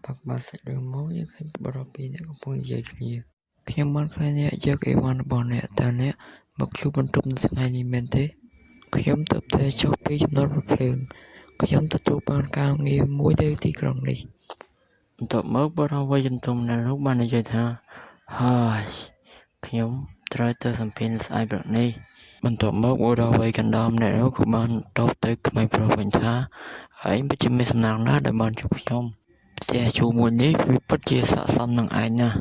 បើកបានសាច់រឿងមកយើងឃើញបុរសពីរនាក់កំពុងនិយាយគ្នាខ្ញុំបានឃើញអ្នកយកអីវ៉ាន់របស់អ្នកតើអ្នកមកជួបបន្ទប់នៅថ្ងៃនេះមែនទេខ្ញុំទើបតែចុះពីចំណតរថភ្លើងខ្ញុំទទួលបានការងារមួយនៅទីក្រុងនេះបន្ទាប់មកបុរសវ័យជំទង់ម្នាក់នោះបាននិយាយថាហើយខ្ញុំត្រូវទៅសម្ភាសនៅស្អែកព្រឹកនេះបន្ទាប់មកបុរសវ័យកណ្ដាលម្នាក់នោះក៏បានតបទៅក្មេងប្រុសវិញថាឯងពិតជាមានសំណាងណាស់ដែលបានជួបខ្ញុំផ្ទះជួលមួយនេះវាពិតជាស័ក្តិសមនឹងឯងណាស់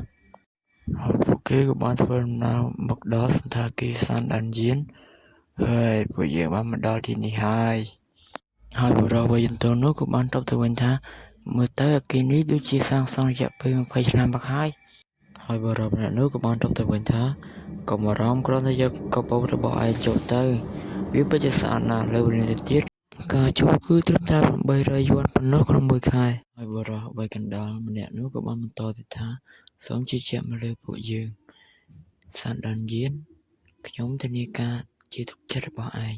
ហើយពួកគេក៏បានធ្វើដំណើរមកដល់សណ្ឋាគារសានដានយានហើយពួកយើងបានមកដល់ទីនេះហើយហើយបុរសវ័យជំទង់នោះក៏បានតបទៅវិញថាមើលទៅអគារនេះដូចជាសាងសង់រយៈពេល20ឆ្នាំមកហើយហើយបុរសម្នាក់នោះក៏បានតបទៅវិញថាកុំបារម្ភគ្រាន់តែយកកាបូបរបស់ឯងចូលទៅវាពិតជាស្អាតណាស់លើវិញទៅទៀតការជួលគឺត្រឹមតែ800យួនប៉ុណ្ណោះក្នុងមួយខែហើយបុរសវ័យកណ្ដាលម្នាក់នោះក៏បានបន្តទៀតថាសូមជឿជាក់មកលើពួកយើងសានដានយានខ្ញុំធានាការជាទុកចិត្តរបស់ឯង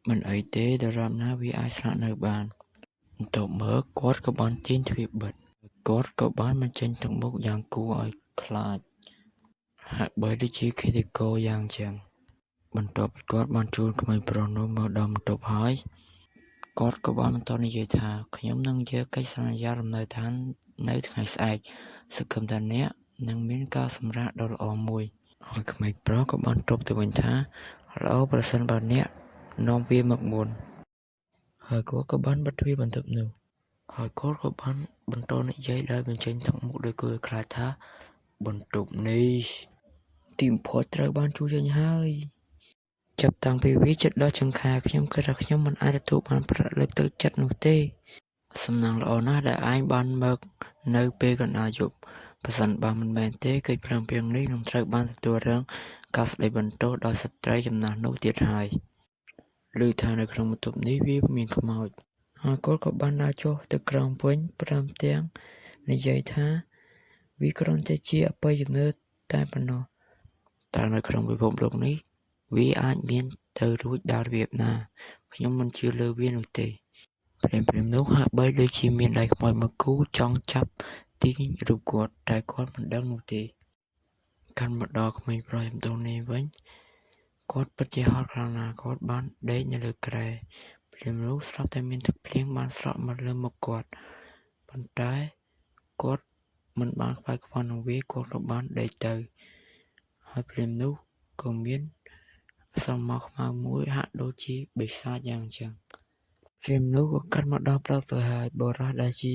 មិនអីទេដរាបណាវាអាចស្នាក់នៅបានបន្ទាប់មកគាត់ក៏បានទាញទ្វារបិទគាត់ក៏បានបញ្ចេញទឹកមុខយ៉ាងគួរឲ្យខ្លាចហាក់បីដូចជាឃាតករយ៉ាងចឹងបន្ទាប់ពីគាត់បានជួលក្មេងប្រុសនោះមកដល់បន្ទប់ហើយគាត់ក៏បានបន្តនិយាយថាខ្ញុំនឹងយកកិច្ចសន្យាលំនៅឋាននៅថ្ងៃស្អែកសង្ឃឹមថាអ្នកនឹងមានការសម្រាកដ៏ល្អមួយហើយក្មេងប្រុសក៏បានតបទៅវិញថាល្អប្រសិនបើអ្នកនាំវាមកមុនហើយគាត់ក៏បានបិទទ្វារបន្ទប់នោះហើយគាត់ក៏បានបន្តនិយាយដោយបញ្ចេញទឹកមុខដោយគួរឲ្យខ្លាចថាបន្ទប់នេះទីបំផុតត្រូវបានជួលចេញហើយចាប់តាំងពីវាជិតដល់ចុងខែខ្ញុំគិតថាខ្ញុំមិនអាចទទួលបានប្រាក់លើកទឹកចិត្តនោះទេសំណាងល្អណាស់ដែលឯងបានមកនៅពេលកណ្ដាលយប់ប្រសិនបើមិនមែនទេកិច្ចព្រមព្រៀងនេះនឹងត្រូវបានទទួលរងការស្ដីបន្ទោសដោយស្ត្រីចំណាស់នោះទៀតហើយឮថានៅក្នុងបន្ទប់នេះវាមានខ្មោចហើយគាត់ក៏បានដើរចុះទៅក្រោមវិញព្រមទាំងនិយាយថាវាគ្រាន់តែជាអបិយជំនឿតែប៉ុណ្ណោះតើនៅក្នុងពិភពលោកនេះវាអាចមានទៅរួចដល់របៀបណាខ្ញុំមិនជឿលើវានោះទេភ្លាមៗនោះហាក់បីដូចជាមានដៃខ្មោចមួយគូចង់ចាប់ទាញរូបគាត់តែគាត់មិនដឹងនោះទេកាន់មកដល់ក្មេងប្រុសជំទង់នេះវិញគាត់ពិតជាហត់ខ្លាំងណាស់គាត់បានដេកនៅលើគ្រែភ្លាមនោះស្រាប់តែមានទឹកភ្លៀងបានស្រក់មកលើមុខគាត់ប៉ុន្តែគាត់មិនបានខ្វាយខ្វល់នឹងវាគាត់ក៏បានដេកទៅហើយភ្លាមនោះក៏មានស្រមោលខ្មៅមួយហាក់ដូចជាបិសាចយ៉ាងចឹងភ្លាមនោះក៏កាត់មកដល់ព្រឹកទៅហើយបុរសដែលជា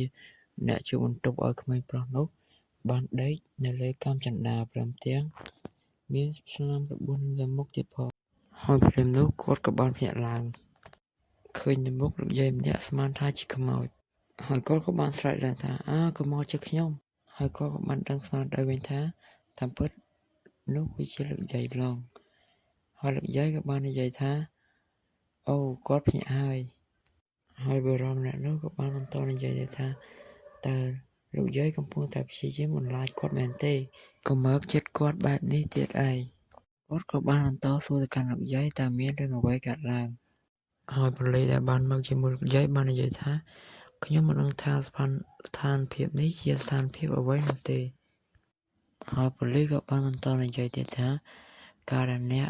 អ្នកជួលបន្ទប់ឲ្យក្មេងប្រុសនោះបានដេកនៅលើកាំជណ្ដើរព្រមទាំងមានស្នាមរបួសនៅលើមុខទៀតផងហើយភ្លាមនោះគាត់ក៏បានភ្ញាក់ឡើងឃើញនៅមុខលោកយាយម្នាក់ស្មានថាជាខ្មោចហើយគាត់ក៏បានស្រែកឡើងថាអើកុំមកជិះខ្ញុំហើយគាត់ក៏បានដឹងស្មារតីវិញថាតាមពិតនោះវាជាលោកយាយឡងហើយលោកយាយក៏បាននិយាយថាអូគាត់ភ្ញាក់ហើយហើយបុរសម្នាក់នោះក៏បានបន្តនិយាយថាតើលោកយាយកំពុងតែព្យាយាមបន្លាចគាត់មែនទេកុំមកចិត្តគាត់បែបនេះទៀតឯងគាត់ក៏បានបន្តសួរទៅកាន់លោកយាយតើមានរឿងអ្វីកើតឡើងហើយប៉ូលីសដែលបានមកជាមួយលោកយាយបាននិយាយថាខ្ញុំមិនដឹងថាស្ថានភាពនេះជាស្ថានភាពអ្វីនោះទេហើយប៉ូលីសក៏បានបន្តនិយាយទៀតថាការដែលអ្នក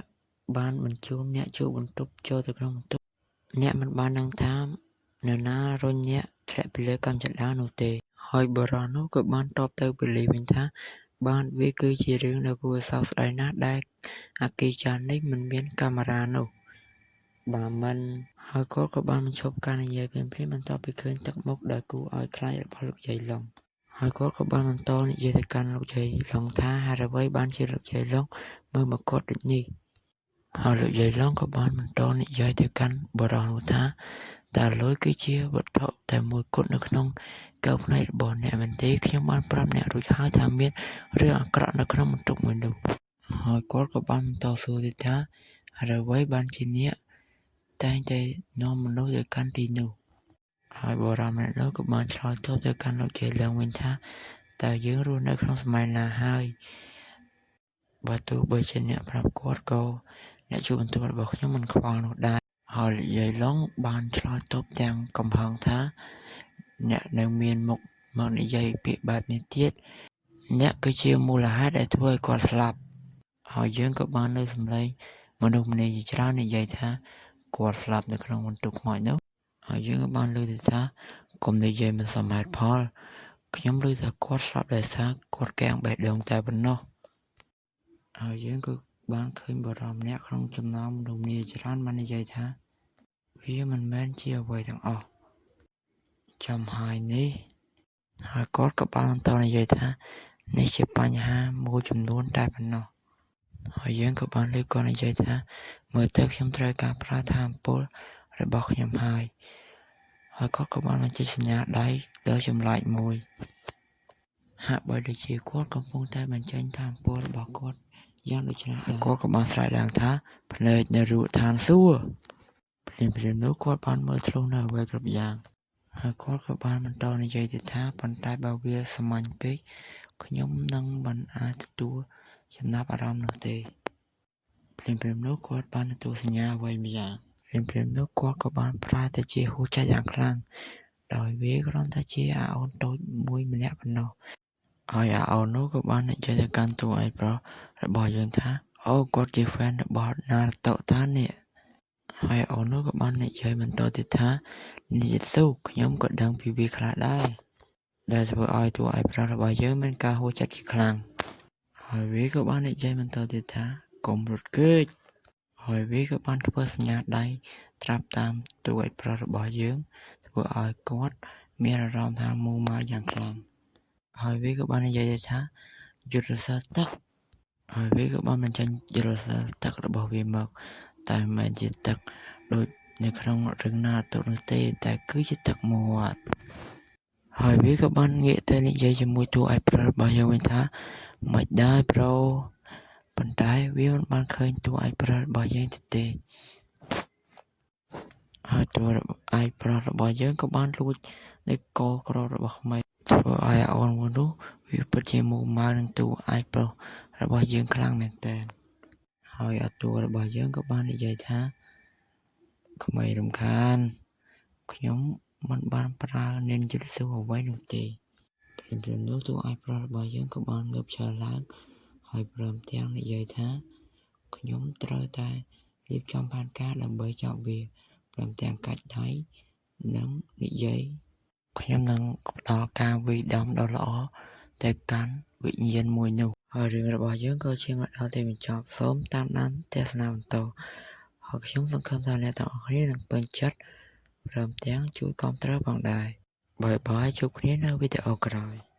បានបញ្ជូនអ្នកជួលបន្ទប់ចូលទៅក្នុងបន្ទប់អ្នកមិនបានដឹងថានរណារុញអ្នកធ្លាក់ពីលើកាំជណ្ដើរនោះទេហើយបុរសនោះក៏បានតបទៅប៉ូលីសវិញថាបានវាគឺជារឿងដ៏គួរឲ្យសោកស្ដាយណាស់ដែលអគារចាស់នេះមិនមានកាមេរ៉ានោះបើមិនហើយគាត់ក៏បានបញ្ឈប់ការនិយាយភ្លាមៗបន្ទាប់ពីឃើញទឹកមុខដ៏គួរឲ្យខ្លាចរបស់លោកយាយឡុងហើយគាត់ក៏បានបន្តនិយាយទៅកាន់លោកយាយឡុងថាហេតុអ្វីបានជាលោកយាយឡុងមើលមកគាត់ដូចនេះហើយលោកយាយឡុងក៏បានបន្តនិយាយទៅកាន់បុរសនោះថាតើលុយគឺជាវត្ថុតែមួយគត់នៅក្នុងកែវភ្នែករបស់អ្នកមែនទេខ្ញុំបានប្រាប់អ្នករួចហើយថាមានរឿងអាក្រក់នៅក្នុងបន្ទប់មួយនោះហើយគាត់ក៏បានបន្តសួរទៀតថាហេតុអ្វីបានជាអ្នកតែងតែនាំមនុស្សទៅកាន់ទីនោះហើយបុរសម្នាក់នោះក៏បានឆ្លើយតបទៅកាន់លោកយាយឡុងវិញថាតើយើងរស់នៅក្នុងសម័យណាហើយបើទោះបីជាអ្នកប្រាប់គាត់ក៏អ្នកជួលបន្ទប់របស់ខ្ញុំមិនខ្វល់នោះដែរហើយលោកយាយឡុងបានឆ្លើយតបទាំងកំហឹងថាអ្នកនៅមានមុខ មកនិយាយពាក្យបែបនេះទៀតអ្នកគឺជាមូលហេតុដែលធ្វើឲ្យគាត់ស្លាប់ហើយយើងក៏បានលើសំឡេងមនុស្សម្នាជាច្រើននិយាយថាគាត់ស្លាប់នៅក្នុងបន្ទប់ខ្មោចនោះហើយយើងក៏បានលើថាកុំនិយាយមិនសមហេតុផលខ្ញុំឮថាគាត់ស្លាប់ដោយសារគាត់កាំងបេះដូងតែប៉ុណ្ណោះហើយយើងក៏បានឃើញបរិមម្នាក់ក្នុងចំណោមមនុស្សម្នាច្រើនបាននិយាយថាវាមិនមែនជាអ្វីទាំងអស់ចំហើយនេះហើយគាត់ក៏បានបន្តនិយាយថានេះជាបញ្ហាមួយចំនួនតែប៉ុណ្ណោះហើយយើងក៏បានលើកគាត់និយាយថាមើលទៅខ្ញុំត្រូវការប្រើថាមពលរបស់ខ្ញុំហើយហើយគាត់ក៏បានបញ្ចេញសញ្ញាដៃដ៏ចម្លែកមួយហាក់បីដូចជាគាត់កំពុងតែបញ្ចេញថាមពលរបស់គាត់យ៉ាងដូចនេះហើយគាត់ក៏បានស្រែកឡើងថាភ្នែកនៅរូបឋានសួគ៌ភ្លាមៗនោះគាត់បានមើលធ្លុះនៅអ្វីគ្រប់យ៉ាងហើយគាត់ក៏បានបន្តនិយាយទៀតថាប៉ុន្តែបើវាសាមញ្ញពេកខ្ញុំនឹងមិនអាចទទួលចំណាប់អារម្មណ៍នោះទេភ្លាមៗនោះគាត់បានទទួលសញ្ញាអ្វីម្យ៉ាងភ្លាមៗនោះគាត់ក៏បានប្រែទៅជាហួសចិត្តយ៉ាងខ្លាំងដោយវាគ្រាន់តែជាអាអូនតូចមួយម្នាក់ប៉ុណ្ណោះហើយអាអូននោះក៏បាននិយាយទៅកាន់តួឯកប្រុសរបស់យើងថាអូគាត់ជា fan របស់ណារូតូតានេះហើយអូននោះក៏បាននិយាយបន្តទៀតថានិយាយស៊ូខ្ញុំក៏ដឹងពីវាខ្លះដែរដែលធ្វើឲ្យតួឯកប្រុសរបស់យើងមានការហួសចិត្តជាខ្លាំងហើយវាក៏បាននិយាយបន្តទៀតថាកុំរត់គេចហើយវាក៏បានធ្វើសញ្ញាដៃត្រាប់តាមតួឯកប្រុសរបស់យើងធ្វើឲ្យគាត់មានអារម្មណ៍ថាមូម៉ៅយ៉ាងខ្លាំងហើយវាក៏បាននិយាយថាយុទ្ធសាស្ត្រទឹកហើយវាក៏បានបញ្ចេញយុទ្ធសាស្ត្រទឹករបស់វាមកតែមិនមែនជាទឹកដូចនៅក្នុងរឿងណារូតូនោះទេតែគឺជាទឹកមាត់ហើយវាក៏បានងាកទៅនិយាយជាមួយតួឯកប្រុសរបស់យើងវិញថាមិនដែរប្រូប៉ុន្តែវាមិនបានឃើញតួឯកប្រុសរបស់យើងទេហើយតួឯកប្រុសរបស់យើងក៏បានលួចនៅកក្ររបស់ក្មេងធ្វើឲ្យអាអូនមួយនោះវាពិតជាមូម៉ៅនឹងតួឯកប្រុសរបស់យើងខ្លាំងមែនទែនហើយអាតួរបស់យើងក៏បាននិយាយថាក្មេងរំខានខ្ញុំមិនបានប្រើនិនយុទ្ធសាស្ត្រអ្វីនោះទេភ្លាមៗនោះតួឯកប្រុសរបស់យើងក៏បានងើបឈរឡើងហើយព្រមទាំងនិយាយថាខ្ញុំត្រូវតែរៀបចំផែនការដើម្បីចាប់វាព្រមទាំងកាច់ដៃនិងនិយាយខ្ញុំនឹងផ្ដល់ការវាយដំដ៏ល្អទៅកាន់វិញ្ញាណមួយនោះហើយរឿងរបស់យើងក៏ឈានមកដល់ទីបញ្ចប់សូមតាមដានទស្សនាបន្តហើយខ្ញុំសង្ឃឹមថាអ្នកទាំងអស់គ្នានឹងពេញចិត្តព្រមទាំងជួយគាំទ្រផងដែរបាយបាយជួបគ្នានៅវីដេអូក្រោយ។